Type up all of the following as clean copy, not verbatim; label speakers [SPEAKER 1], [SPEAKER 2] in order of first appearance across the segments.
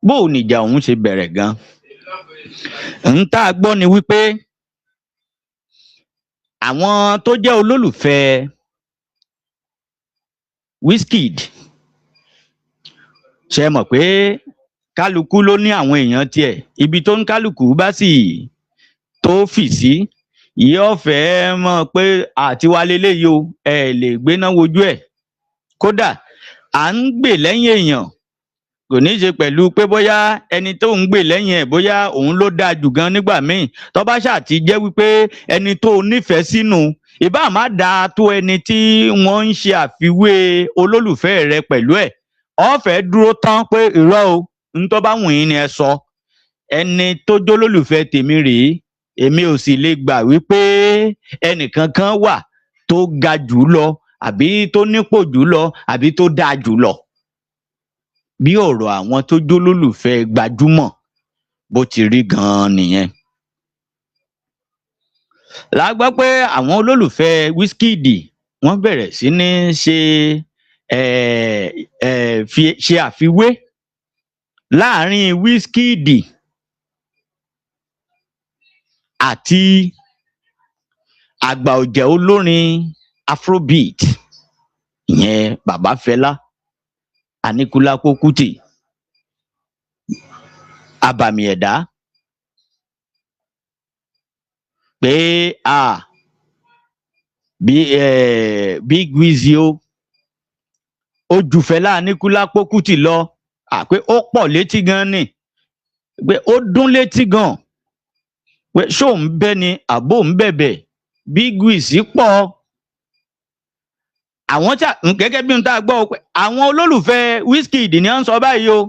[SPEAKER 1] Bó o nìjà òun ṣe bẹ̀rẹ̀ gan? Ń tá a gbọ́ ni wípé àwọn tó jẹ́ olólùfẹ́ Wizkid, ṣe mọ̀ pé kálukú ló ní àwọn èèyàn tiẹ̀, ibi tó ń kálukú bá sì tó fì sí, yóò fẹ́ mọ̀ pé àtiwá leléyìí o, ẹ lè gbéná wojú ẹ̀. Kódà à ń gbè lẹ́yìn èèyàn kò ní í ṣe pẹ̀lú pé bóyá ẹni tó ń gbè lẹ́yìn ẹ̀, bóyá òun ló dáa jù gan nígbà míì. Tó bá ṣáà ti jẹ́ wípé ẹni tó nífẹ̀ẹ́ sínú ìbá má dáa tó ẹni tí wọ́n ń ṣe àfiwé olólùfẹ́ rẹ pẹ̀lú ẹ̀, ó fẹ́ dúró tán pé irọ́ o, ń tó bá wù yín ni ẹ sọ, ẹni tó jólólùfẹ́ tèmi rèé, èmi ò sì lè gbà wípé ẹnìkankan wà tó ga jù lọ àbí tó nípò jù lọ àbí tó dáa jù lọ. Bí ọ̀rọ̀ àwọn tó jólólùfẹ́ gbajúmọ̀ bó ti rí gan-an nìyẹn. La gbọ́ pé àwọn olólùfẹ́ Wizkid wọ́n bẹ̀rẹ̀ sí ní ṣe fi ṣe àfiwé láàrin Wizkid àti àgbà ọ̀jẹ̀ olórin Afrobeat, ìyẹn Bàbá Fẹlá Aníkúlápó Kútì, abàmì ẹ̀dá, pé a bí Big Wizzy o, ó ju Fẹlá Aníkúlápó Kútì lọ, pé ó pọ̀ létí gan ni, pé ó dún létí gan, pé ṣó ń bẹ́ ni àbó ń bẹ̀bẹ̀, Big Wizzy pọ̀. Àwọn tí gẹ́gẹ́ bí n tá a gbọ́ pé àwọn olólùfẹ́ Wizkid ni wọ́n ń sọ báyìí o,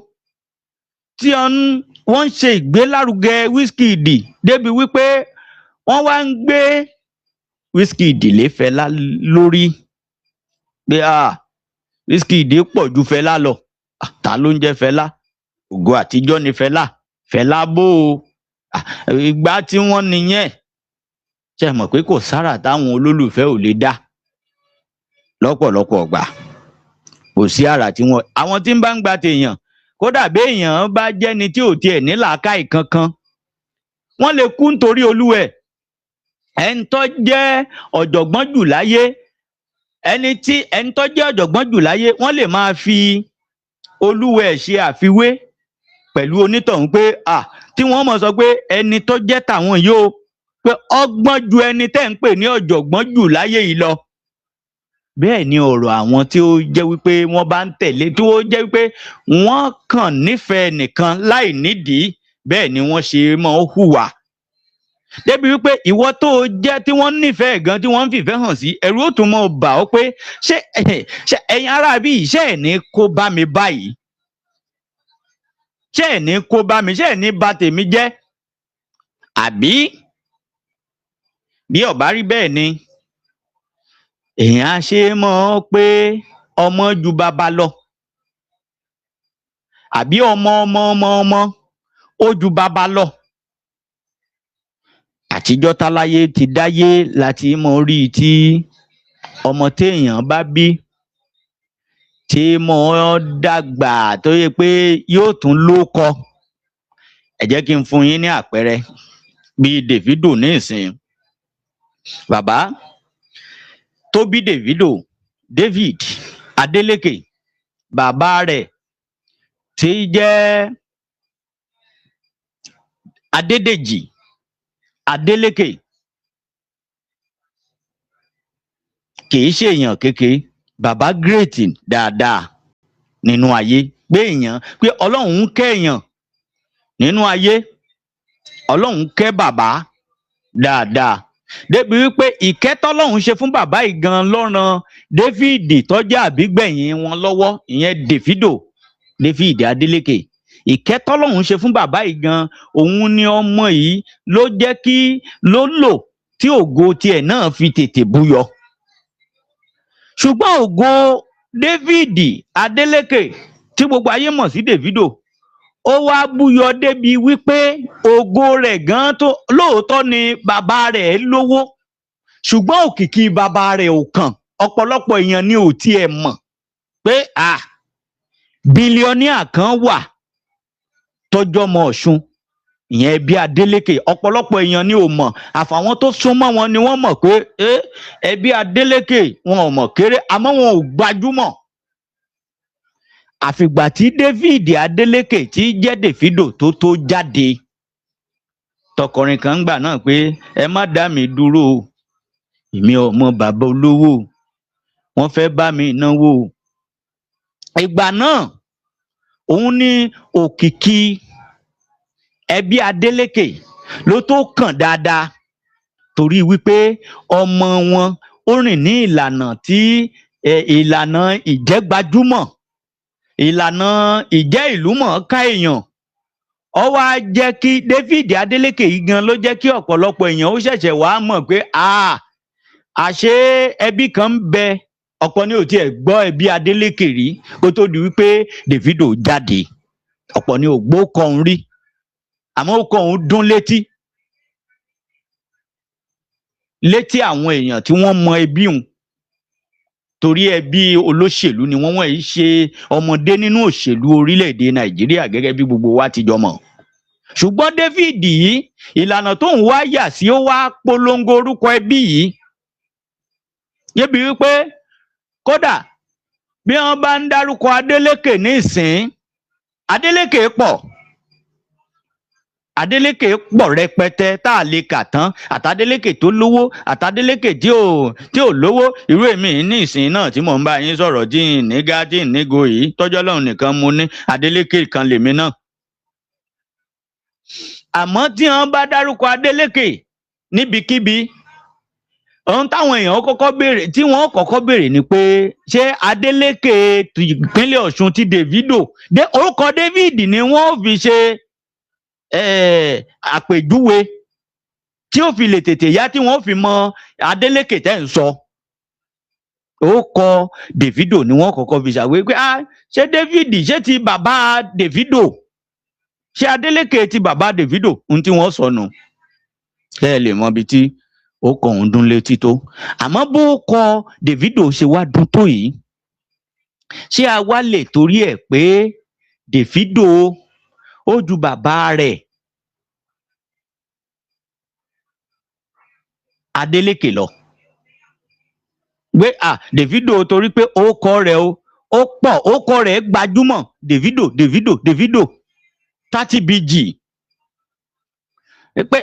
[SPEAKER 1] tí wọ́n ń ṣe ìgbélárugẹ Wizkid débi wípé wọ́n wá ń gbé Wizkid lé Fẹlá lórí pé Wizkid pọ̀ ju Fẹlá lọ. Ta ló ń jẹ́ Fẹlá? Ògo àtijọ́ ni Fẹlá. Fẹlá bó o, ìgbà tí wọ́n nìyẹn. Ṣe mọ̀ pé kò sára táwọn olólùfẹ́ ò lè dá lọ́pọ̀lọpọ̀ ọgbà, kò sí àrà tí wọ́n àwọn tí ń bá ń gba tèèyàn, kódà béèyàn bá jẹ́ni tí ò tiẹ̀ ní làákàyè kankan, wọ́n lè kú nítorí olúwẹ̀. Ẹni tó jẹ́ ọ̀jọ̀gbọ́n jù láyé, ẹni tí ẹni tó jẹ́ ọ̀jọ̀gbọ́n jù láyé, wọ́n lè máa fi olúwẹ̀ ṣe àfiwé pẹ̀lú onítọ̀hún pé tí wọ́n mọ̀ sọ pé ẹni tó jẹ́ tàwọn yìí o, pé ọgbọ́n ju ẹni tẹ́ ń pè ní ọ̀jọ̀gbọ́n jù láyé yìí lọ. Bẹ́ẹ̀ ni ọ̀rọ̀ àwọn tí ó jẹ́ wípé wọ́n bá ń tẹ̀lé, tí ó jẹ́ wípé wọ́n kàn nífẹ̀ẹ́ nìkan láì nídìí, bẹ́ẹ̀ ni wọ́n ṣe máa ń hùwà. Débi wípé ìwọ tó jẹ́ tí wọ́n nífẹ̀ẹ́ gan, tí wọ́n ń fìfẹ́ hàn sí, ẹ̀rù ó tún máa bà ọ́ pé ṣé ẹ̀yin ará bí ṣé ẹ̀ ní kó bá mi báyìí? Ṣé ẹ̀ ní kó bá mi? Ṣé ẹ̀ ní bà tèmi jẹ́? Àbí bí ó bá rí bẹ́ẹ̀ ni èèyàn á ṣe mọ̀ pé ọmọ ju bàbá lọ, àbí ọmọ ọmọ ọmọ ọmọ ó ju bàbá lọ. Àtijọ́ táláyé ti dáyé láti mọ rí tí ọmọ téèyàn bá bí tí mọ́ dàgbà tó yẹ pé yóò tún lóko. Ẹ jẹ́ kí n fún yín ní àpẹẹrẹ bíi Davido ní ìsìn. Bàbá tó bí Davido, David Adeleke, bàbá rẹ̀ tí jẹ́ Adédèjì Adeleke kìí ṣe èèyàn kékeré, bàbá great dáadáa nínú ayé, pé èèyàn pé Ọlọ́run ń kẹ́ èèyàn nínú ayé, Ọlọ́run kẹ́ bàbá dáadáa débi wípé ìkẹ́ tọ́lọ́run ṣe fún bàbá yìí gan lọ́ràn David tọ́jà àbígbẹ̀yìn wọn lọ́wọ́, ìyẹn Davido, David Adeleke. Ìkẹ́ tọ́lọ́run ṣe fún bàbá yìí gan, òun ni ọmọ yìí ló jẹ́ kí ló lò tí ògo tiẹ̀ náà fi tètè búyọ. Ṣùgbọ́n ògo David Adeleke tí gbogbo ayé mọ̀ sí Davido, ó wá búyọ débi wípé ògo rẹ̀ gan tó lóòótọ́ ni bàbá rẹ̀ lówó, ṣùgbọ́n òkìkí bàbá rẹ̀ ò kàn. Ọ̀pọ̀lọpọ̀ èèyàn ni ò tiẹ̀ mọ̀ pé bílíọ̀nìà kan wà Tọ́jú ọmọ Ọ̀ṣun, ìyẹn ẹbí Adeleke, ọ̀pọ̀lọpọ̀ èèyàn ni ò mọ̀. Àfàwọn tó súnmọ́ wọn ni wọ́n mọ̀ pé ẹbí Adeleke wọn ò mọ̀ kéré, àmọ́ wọn ò gbajúmọ̀. Àfìgbà tí David Adeleke tí jẹ́ Davido tó jáde, tọkọrin kan gbà náà pé ẹ má dá mi dúró, èmi ọmọ bàbá olówó, wọ́n fẹ́ bá mi náwó. Ìgbà náà òun ní òkìkí ẹbí Adeleke ló tó kàn dáadáa, torí wípé ọmọ wọn ó rìn ní ìlànà tí ìlànà ìjẹ́gbajúmọ̀, ìlànà ìjẹ́ ìlú mọ̀ọ́ká èèyàn. Ó wá jẹ́ kí David Adeleke yìí gan ló jẹ́ kí ọ̀pọ̀lọpọ̀ èèyàn ó ṣẹ̀ṣẹ̀ wá mọ̀ pé àṣé ẹbí kan ń bẹ. Ọ̀pọ̀ ní ò tiẹ̀ gbọ́ ẹbí Adeleke rí kó tó di wípé Davido jáde. Ọ̀pọ̀ ní ò gbọ́ kọ́ òun rí, àmọ́ ó kọ́ òun dún létí létí àwọn èèyàn tí wọ́n mọ ẹbí òun, torí ẹbí olóṣèlú ni wọ́n. Wọ́n yìí ṣe ọmọdé nínú òṣèlú orílẹ̀-èdè Nàìjíríà gẹ́gẹ́ bí gbogbo wa ti jọ mọ̀. Ṣùgbọ́n David yìí, ìlànà tóun wá yà sí, ó wá polongo orúkọ ẹbí yìí débi wípé kódà bí wọ́n bá ń dárúkọ Adeleke nísìn, Adeleke pọ̀, Adeleke pọ̀ rẹpẹtẹ tá a lè kà tán, àtàdélékè tó lówó, àtàdélékè tí ò lówó. Irú èmi ní ìsìn náà tí mò ń bá yín sọ̀rọ̀, tí ń ní gá, tí ń ní go yìí, tọ́jọ́ lọ́run nìkan mo ní, Adeleke kan lèmi náà. Àmọ́ tí wọ́n bá dárúkọ Adeleke níbikíbi, ohun táwọn èèyàn kọ́kọ́ béèrè, tí wọ́n kọ́kọ́ béèrè ni pé ṣé Adeleke ìpínlẹ̀ Ọ̀ṣun ti Davido dé? Orúkọ David ni wọ́n fi ṣe àpèjúwe tí ó fi lè tètè yá, tí wọ́n fi mọ Adeleke tẹ́ ń sọ. Orúkọ Davido ni wọ́n kọ́kọ́ fi ṣàwé pé ah, ṣé David, ṣé ti bàbá Davido, ṣé Adeleke ti bàbá Davido? Ohun tí wọ́n sọ nù. Kẹ́ ẹ lè mọ ibi tí ó kọ òun dún létí tó. Àmọ́ bó kọ Davido ṣe wá dún tó yìí, ṣé a wá lè torí ẹ̀ pé Davido ó ju bàbá rẹ̀ Adeleke lọ, pé ah, Davido, torí pé orúkọ rẹ̀ o ó pọ̀, orúkọ rẹ̀ gbajúmọ̀, Davido, Davido, Davido, 30 BG, pé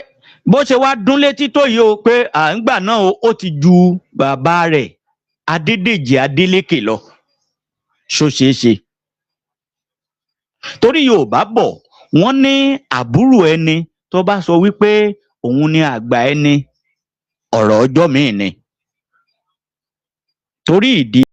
[SPEAKER 1] bó ṣe wá dún létí tó yìí o, pé à ń gbà náà o, ó ti ju bàbá rẹ̀ Adédèjì Adélékè lọ, ṣó ṣeé ṣe? Torí Yorùbá bọ̀, wọ́n ní àbúrò ẹni tó bá sọ wípé òun ni àgbà ẹni, ọ̀rọ̀ ọjọ́ míì ni. Torí ìdí